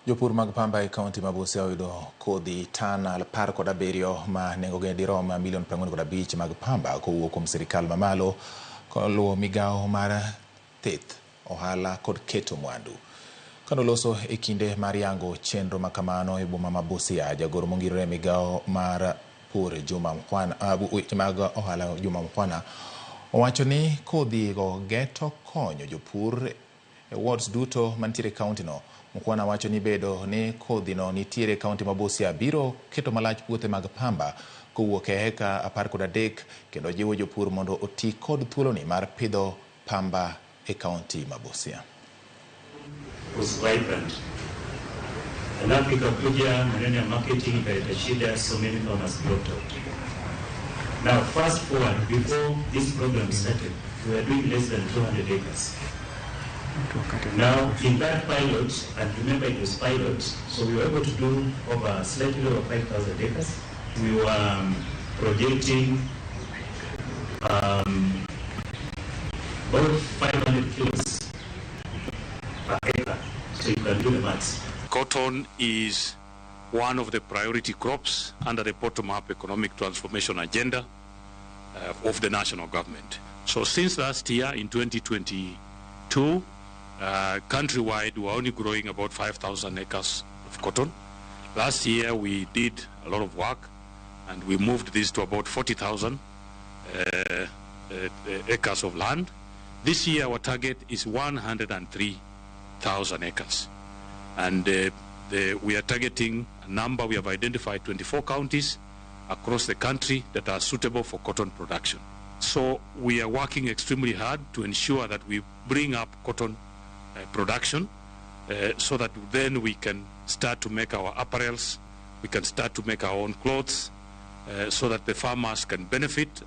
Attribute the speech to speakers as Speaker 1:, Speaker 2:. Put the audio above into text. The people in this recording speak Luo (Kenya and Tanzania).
Speaker 1: Jopur mag pamba e kaunti ma Busia oyudo kodhi tan 17 ma nengogi dirom milion 45 mag pamba kowuok kuom sirikal mamalo koluwo migawo mar theth, ohala kod keto mwandu. Kanoloso e kinde mar yango chenro makamano e boma ma Busia, jagoro mongirore e migawo mar pur Juma Mkhwana, weche mag ohala Juma Mkhwana owacho ni kodhi go geto konyo jopur e wards duto mantiere e kaunti no. Mkhwana wacho ni bedo ni kodhi no nitiere e kaunti ma Busia biro keto malach puothe mag pamba kowuok e eka 13 kendo jiwo jopur mondo oti kod thuoloni mar pidho pamba e kaunti ma Busia.
Speaker 2: Was vibrant. Alafu ikakuja maneno ya marketing ikaleta shida, so many farmers dropped out. Now fast forward, before this program started, we were doing less than 200 acres. Now in that pilot, and remember it was pilot, so we were able to do over slightly over 5,000 acres. We were projecting about 500 kilos per acre, so you can do the maths.
Speaker 3: Cotton is one of the priority crops under the bottom-up economic transformation agenda of the national government. So since last year in 2022, countrywide we were only growing about 5,000 acres of cotton. Last year we did a lot of work and we moved this to about 40,000 acres of land. This year our target is 103,000 acres. And we are targeting a number. We have identified 24 counties across the country that are suitable for cotton production. So we are working extremely hard to ensure that we bring up cotton production so that then we can start to make our apparels, we can start to make our own clothes, so that the farmers can benefit.